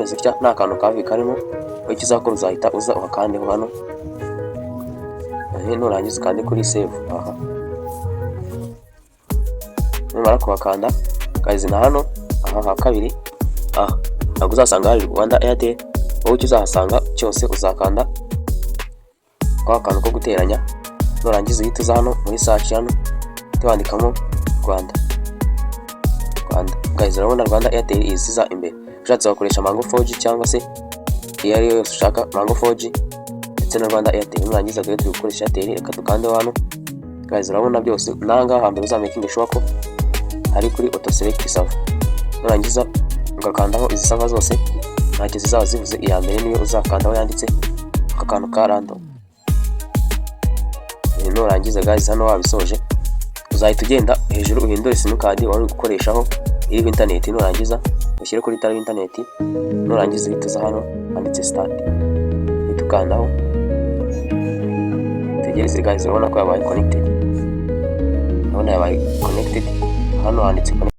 bimeze gutya, nta kantu kavi karimo. Wowe icyo uzakora, uzahita uza uhakandeho hano. Nurangiza ukande kuri save aha. Numara kuhakanda, guys, na hano aha ha kabiri, aha ntabwo uzasanga hari Rwanda Airtel. Wowe icyo uzahasanga cyose, uzakanda kwa kantu ko guteranya. Nurangiza uhita uza hano muri search hano, uhite wandikamo Rwanda, Rwanda. Guys, urabona Rwanda Airtel iziza imbere. Ushatse wakoresha Mango 4G cyangwa se iyo ari yo yose ushaka, Mango 4G ndetse na Rwanda Airtel. Nurangiza, dore turi gukoresha Airtel, reka dukandeho hano. Guys, urabona byose n'ahangaha hambere uzamakinga sure ko hari kuri auto select server. Nurangiza ugakandaho, izi server zose ntacyo zizaba zivuze. Iya mbere niyo uzakandaho yanditse aka kantu ka random. Nurangiza, guys, hano wabisoje, uzahita ugenda hejuru uhindure simukadi wari uri gukoreshaho iriho internet. Nurangiza ushyire kuri itariho internet. Nurangiza uhita uza hano handitse start, uhita ukandaho, tegereze. Guys, urabona ko yabaye connected, urabona yabaye connected, hano handitse connected.